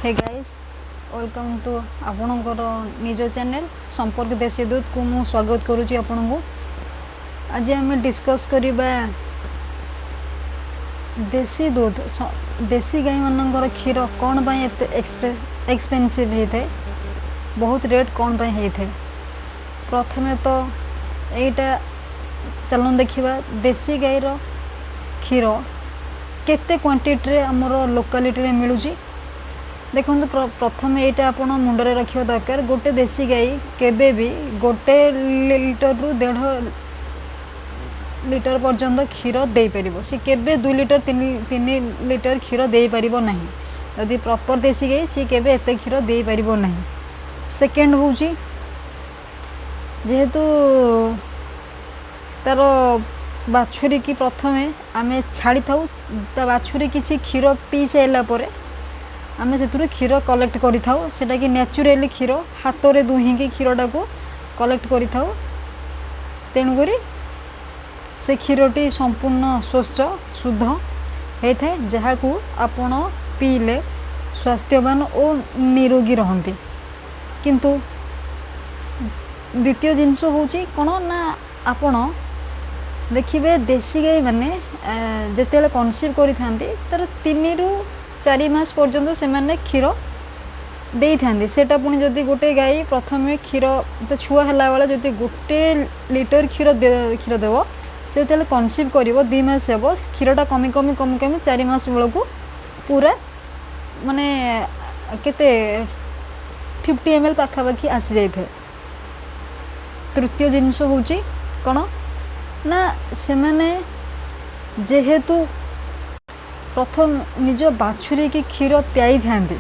Hai guys, welcome to ଆପଣଙ୍କର ନିଜ channel ସମ୍ପର୍କ ଦେଶୀ ଦୁଧକୁ ମୁଁ ସ୍ୱାଗତ କରୁଛି ଆପଣଙ୍କୁ। ଆଜି ଆମେ ଡିସ୍କସ୍ କରିବା ଦେଶୀ ଦୁଧ, ଦେଶୀ ଗାଈମାନଙ୍କର କ୍ଷୀର କ'ଣ ପାଇଁ ଏତେ ଏକ୍ସପେନ୍ସିଭ୍ ହେଇଥାଏ, ବହୁତ ରେଟ୍ କ'ଣ ପାଇଁ ହେଇଥାଏ। ପ୍ରଥମେ ତ ଏଇଟା ଚାଲନ୍ତୁ ଦେଖିବା, ଦେଶୀ ଗାଈର କ୍ଷୀର କେତେ କ୍ୱାଣ୍ଟିଟିରେ ଆମର ଲୋକାଲିଟିରେ ମିଳୁଛି। ଦେଖନ୍ତୁ, ପ୍ରଥମେ ଏଇଟା ଆପଣ ମୁଣ୍ଡରେ ରଖିବା ଦରକାର, ଗୋଟେ ଦେଶୀ ଗାଈ କେବେ ବି 1 ଲିଟରରୁ 1.5 ଲିଟର ପର୍ଯ୍ୟନ୍ତ କ୍ଷୀର ଦେଇପାରିବ। ସେ କେବେ 2 ଲିଟର, 3 ଲିଟର କ୍ଷୀର ଦେଇପାରିବ ନାହିଁ। ଯଦି ପ୍ରପର୍ ଦେଶୀ ଗାଈ, ସିଏ କେବେ ଏତେ କ୍ଷୀର ଦେଇପାରିବ ନାହିଁ। ସେକେଣ୍ଡ ହେଉଛି, ଯେହେତୁ ତା'ର ବାଛୁରୀକି ପ୍ରଥମେ ଆମେ ଛାଡ଼ିଥାଉ, ତା ବାଛୁରୀ କିଛି କ୍ଷୀର ପିଇ ସାରିଲା ପରେ ଆମେ ସେଥିରୁ କ୍ଷୀର କଲେକ୍ଟ କରିଥାଉ। ସେଟାକି ନ୍ୟାଚୁରାଲି କ୍ଷୀର ହାତରେ ଦୁହିଁକି କ୍ଷୀରଟାକୁ କଲେକ୍ଟ କରିଥାଉ। ତେଣୁକରି ସେ କ୍ଷୀରଟି ସମ୍ପୂର୍ଣ୍ଣ ସ୍ୱଚ୍ଛ, ଶୁଦ୍ଧ ହେଇଥାଏ, ଯାହାକୁ ଆପଣ ପିଇଲେ ସ୍ୱାସ୍ଥ୍ୟବାନ ଓ ନିରୋଗୀ ରହନ୍ତି। କିନ୍ତୁ ଦ୍ୱିତୀୟ ଜିନିଷ ହେଉଛି କ'ଣ ନା, ଆପଣ ଦେଖିବେ ଦେଶୀ ଗାଈମାନେ ଯେତେବେଳେ କନସିଭ୍ କରିଥାନ୍ତି, ତା'ର 3ରୁ 4 ମାସ ପର୍ଯ୍ୟନ୍ତ ସେମାନେ କ୍ଷୀର ଦେଇଥାନ୍ତି। ସେଇଟା ପୁଣି ଯଦି ଗୋଟେ ଗାଈ ପ୍ରଥମେ କ୍ଷୀର ତା ଛୁଆ ହେଲା ବେଳେ ଯଦି 1 ଲିଟର କ୍ଷୀର ଦେବ, ସେ ଯେତେବେଳେ କନସିଭ୍ କରିବ, 2 ମାସ ହେବ, କ୍ଷୀରଟା କମି କମି କମି କମି 4 ମାସ ବେଳକୁ ପୁରା ମାନେ କେତେ 50 ml ପାଖାପାଖି ଆସିଯାଇଥାଏ। ତୃତୀୟ ଜିନିଷ ହେଉଛି କ'ଣ ନା, ସେମାନେ ଯେହେତୁ ପ୍ରଥମ ନିଜ ବାଛୁରୀକି କ୍ଷୀର ପିଆଇଥାନ୍ତି,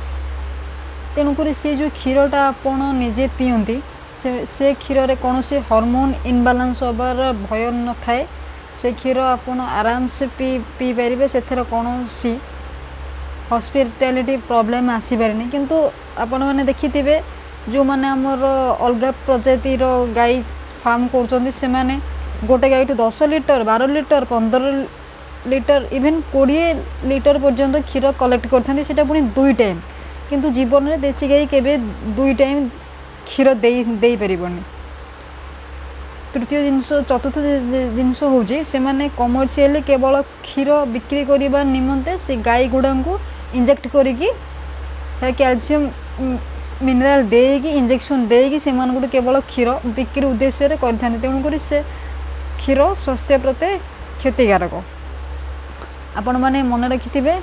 ତେଣୁକରି ସେ ଯେଉଁ କ୍ଷୀରଟା ଆପଣ ନିଜେ ପିଅନ୍ତି, ସେ କ୍ଷୀରରେ କୌଣସି ହରମୋନ୍ ଇନବାଲାନ୍ସ ହେବାର ଭୟ ନଥାଏ। ସେ କ୍ଷୀର ଆପଣ ଆରାମସେ ପିଇପାରିବେ। ସେଥିରେ କୌଣସି ହସ୍ପିଟାଲିଟି ପ୍ରୋବ୍ଲେମ୍ ଆସିପାରେନି। କିନ୍ତୁ ଆପଣମାନେ ଦେଖିଥିବେ, ଯେଉଁମାନେ ଆମର ଅଲଗା ପ୍ରଜାତିର ଗାଈ ଫାର୍ମ କରୁଛନ୍ତି, ସେମାନେ ଗୋଟେ ଗାଈଠୁ 10 litre, 12 litre, 15 litre, even 20 litre ପର୍ଯ୍ୟନ୍ତ କ୍ଷୀର କଲେକ୍ଟ କରିଥାନ୍ତି, ସେଇଟା ପୁଣି ଦୁଇ ଟାଇମ୍। କିନ୍ତୁ ଜୀବନରେ ଦେଶୀ ଗାଈ କେବେ ଦୁଇ ଟାଇମ୍ କ୍ଷୀର ଦେଇପାରିବନି। ତୃତୀୟ ଜିନିଷ, ଚତୁର୍ଥ ଜିନିଷ ହେଉଛି, ସେମାନେ କମର୍ସିଆଲି କେବଳ କ୍ଷୀର ବିକ୍ରି କରିବା ନିମନ୍ତେ ସେ ଗାଈ ଗୁଡ଼ାଙ୍କୁ ଇଞ୍ଜେକ୍ଟ କରିକି, କ୍ୟାଲସିୟମ୍ ମିନେରାଲ୍ ଦେଇକି, ଇଞ୍ଜେକ୍ସନ୍ ଦେଇକି ସେମାନଙ୍କଠୁ କେବଳ କ୍ଷୀର ବିକ୍ରି ଉଦ୍ଦେଶ୍ୟରେ କରିଥାନ୍ତି। ତେଣୁକରି ସେ କ୍ଷୀର ସ୍ୱାସ୍ଥ୍ୟ ପ୍ରତି କ୍ଷତିକାରକ। ଆପଣମାନେ ମନେ ରଖିଥିବେ,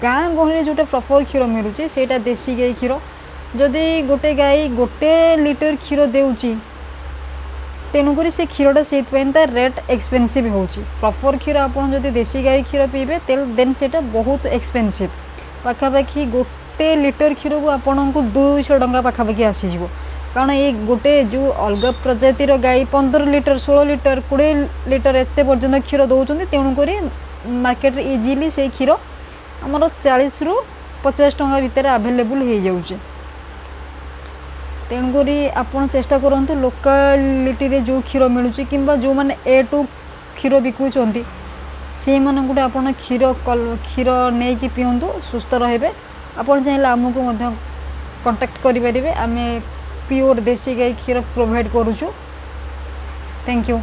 ଗାଁ ଗହଳିରେ ଯେଉଁଟା ପ୍ରପର୍ କ୍ଷୀର ମିଳୁଛି, ସେଇଟା ଦେଶୀ ଗାଈ କ୍ଷୀର। ଯଦି ଗୋଟେ ଗାଈ 1 ଲିଟର କ୍ଷୀର ଦେଉଛି, ତେଣୁକରି ସେ କ୍ଷୀରଟା ସେଇଥିପାଇଁ ତା ରେଟ୍ ଏକ୍ସପେନ୍ସିଭ୍ ହେଉଛି। ପ୍ରପର୍ କ୍ଷୀର, ଆପଣ ଯଦି ଦେଶୀ ଗାଈ କ୍ଷୀର ପିଇବେ, ଦେନ୍ ସେଇଟା ବହୁତ ଏକ୍ସପେନ୍ସିଭ୍। ପାଖାପାଖି 1 ଲିଟର କ୍ଷୀରକୁ ଆପଣଙ୍କୁ 200 ଟଙ୍କା ପାଖାପାଖି ଆସିଯିବ। କାରଣ ଏଇ ଗୋଟେ ଯେଉଁ ଅଲଗା ପ୍ରଜାତିର ଗାଈ 15 ଲିଟର, 16 ଲିଟର, 20 ଲିଟର ଏତେ ପର୍ଯ୍ୟନ୍ତ କ୍ଷୀର ଦେଉଛନ୍ତି। ତେଣୁକରି ମାର୍କେଟରେ ଇଜିଲି ସେଇ କ୍ଷୀର ଆମର 40ରୁ 50 ଟଙ୍କା ଭିତରେ ଆଭେଲେବୁଲ୍ ହେଇଯାଉଛି। ତେଣୁକରି ଆପଣ ଚେଷ୍ଟା କରନ୍ତୁ, ଲୋକାଲିଟିରେ ଯେଉଁ କ୍ଷୀର ମିଳୁଛି କିମ୍ବା ଯେଉଁମାନେ ଏ ଟୁ କ୍ଷୀର ବିକୁଛନ୍ତି, ସେଇମାନଙ୍କଠୁ ଆପଣ କ୍ଷୀର ନେଇକି ପିଅନ୍ତୁ, ସୁସ୍ଥ ରହିବେ। ଆପଣ ଚାହିଁଲେ ଆମକୁ ମଧ୍ୟ କଣ୍ଟାକ୍ଟ କରିପାରିବେ। ଆମେ ପିଓର ଦେଶୀ ଗାଈ କ୍ଷୀର ପ୍ରୋଭାଇଡ଼ କରୁଛୁ। Thank you.